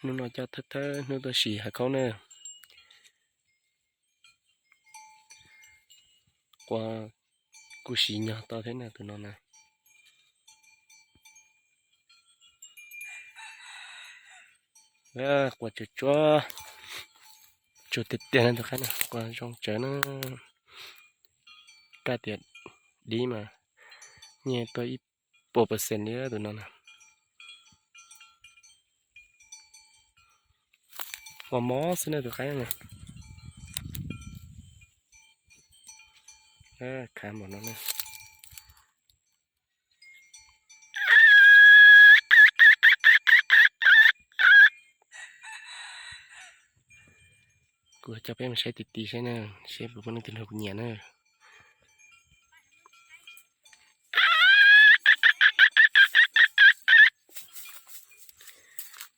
Hnub no coj thawj thawj hnub tuaj sim hav khaub na. Qua kuj siv nyog tau thiab na tus no na. Qua tsuag tsuag, tsuag tiag tiag na tus qaib na, qua zoo tsawv na. Kaj tias dib mas nyiaj tuaj ib puas percent li tus no na. Mos mos xwb na tus qaib na. Khav npaum no na. Kuv coj peb mus saib ti ti saib na, seb puas muaj leej twg nrog kuv nyiam na.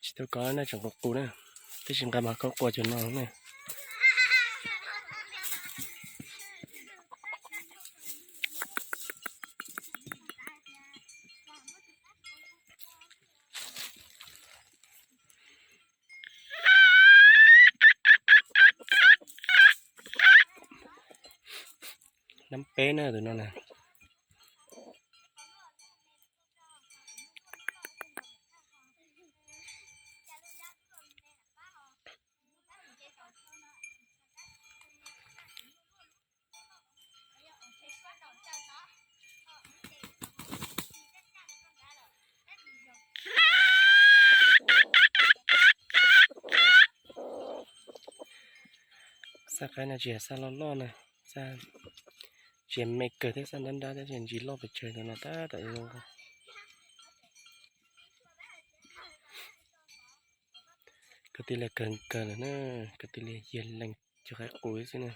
Tsis tau kov na, tseem qus qus na, tab sis nqa mas khaub qua cuag no na. Nab peb na tus no na. Xaj qaib no tsis yog xaj loj loj na, xaj tsis yog me kawg thiab, xaj nrab nrab thiab, ntsis loj pes tsawg tus no tab tom zoo. Kwv tij laug kawg kawg lawm na, kwv tij laug yog leej cov qaib qus xwb na.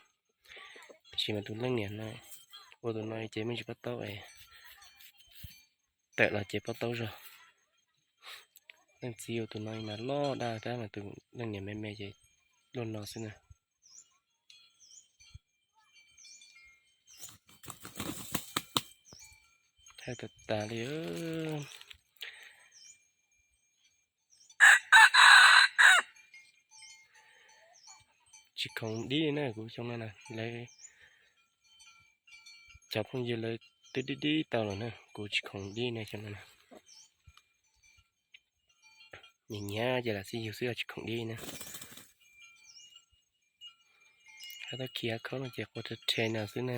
Tab sis mas tus leej niam no ua tus no ces me ntsis pab taub es tawm los ces pab taub zog. Leej txiv ua tus no mas loj daj tab mas tus leej niam me me ces luaj no xwb na. Thaij tas tas li. Tsis khoom dib li na kuv xyoo no na, lawv cov phooj ywg lawv twb dib dib tau lawm na, kuv tsis khoom dib na xyoo no na. Nyiam nyiam ces lam xij yug xwb tsis khoom dib na. Hab tau khi hav khaub no ces qua rhe rhe no xwb na.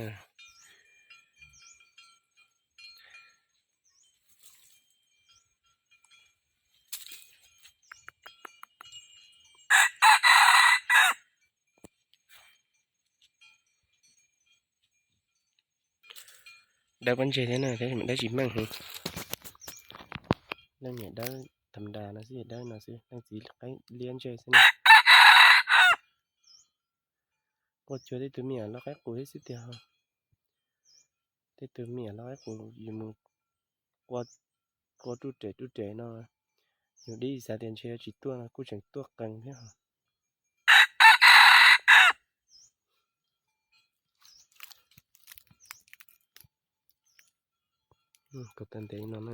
Dawb pob ntseg thiab na, tab sis mas dawb tsis meej heev. Leej niam dawb tham das no xwb, dawb no xwb, leej txiv qaib liab ntseg xwb na. Quaj cuag tej tus me nyuam loj qaib qus thiab xwb tiag. Tej tus me nyuam loj qaib qus yus mus qua ruj rem ruj rem no, yus dib xav tias ntshe yuav tsis tuaj no kuj tseem tuaj qees thiab. Kuv tau ntev no na.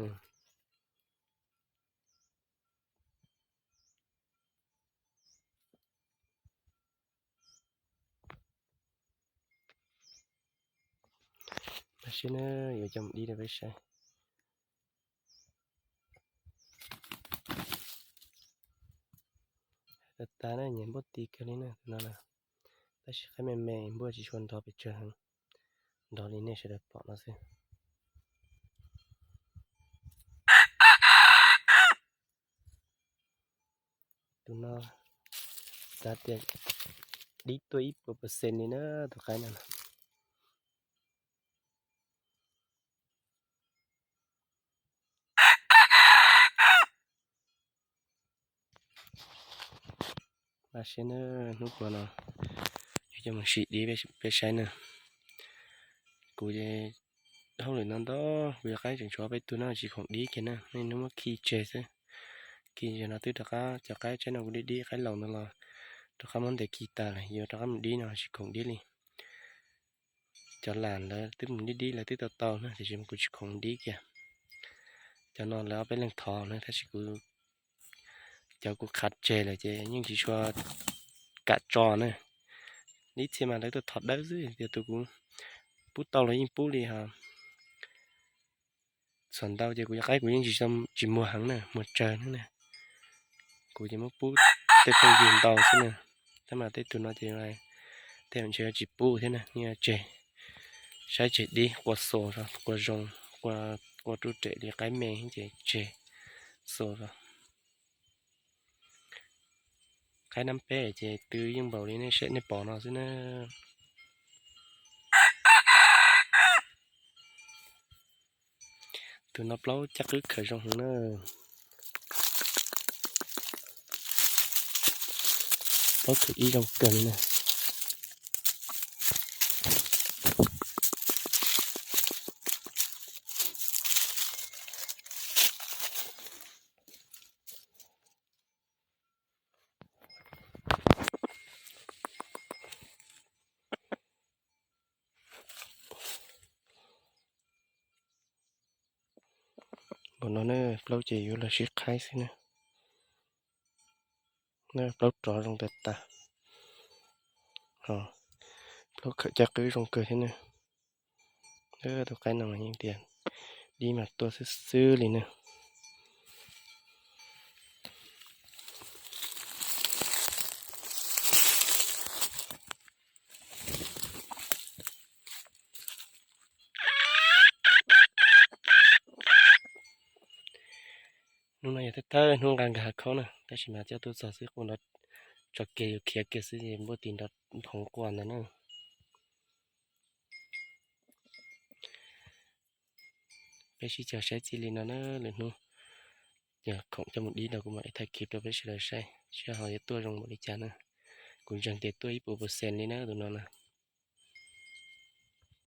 Tam sim no yuav coj mus dib rau peb saib. Tag tag na, nyiam npuaj ti kawg li na tus no na. Tab sis qaib me me npuaj tsis tshua nrov pes tsawg heev, nrov li nej sawv daws pom no xwb. Tus no xav tias dib tuaj ib puas percent li na tus qaib no. Tam sim no hnub puas no yuav coj mus sim dib peb saib na. Kuv hauj lwm no ntau, kuv yog qaib tseem tshuav peb tug no tsis khoom dib kiag na, nej hnub muab khi tseg xwb. Khi yog no twb rov qab cov qaib tsaib no kuv dib dib qaib laus no los rov qab muab ntes khi tas lawm, yuav rov qab mus dib no tsis khoom dib li. Cov lam lawv twb mus dib dib lawv twb tau tau na, tiam sis kuv tsis khoom dib kiag. Cov no lawv ob peb leeg thov na, tab sis kuv cov kuv qhav tseg lawm ces yeej tsis tshua kam tso na. Ib txhia mas lawv tuaj thov dawb xwb, tias tus kuv pub tau los yeej pub li hos. Txhuam ntau ces kuv cov qaib kuv yeej tsis muag heev na, muag tsawg na. Kuv ces muab pub tej phooj ywg ntau xwb na. Tab mas tej tug no ces tej ntshe tsis pub thiab na, yeej tseg. Saib tseg dib, qua xos, qua zoo, qua ruj rem li qaib me ces tseg xos. Qaib nab peb ces twb yeej npaum li nej saib nej pom no xwb na. Tus no plaub caj qwb khaws zoo heev na. Plaub khaws ib zoo kawg li na. Npaum no na, plaub ces yuav los sib qhaib xwb na. Plaub rov zoo tas tas. Plaub khaws caj qwb zoo kawg thiab na. Tus qaib no mas yeej tias dib mas tuaj xwb xwb li na. Hnub no yog thawj thawj hnub nqa nkag hav khaub na, tab sis mas coj tuaj txog xwb quaj nrov tso kiag yus khiav kiag xwb es npuaj tis nrov nphoov quaj ntawd na. Peb sib cog saib txij li no na, lwm hnub yog khoom coj mus dib los kuv mam li thaij clip rau peb sawv daws saib seb ho yuav tuaj zoo npaum li cas na. Kuv ntseeg tias tuaj ib puas percent li na tus no na.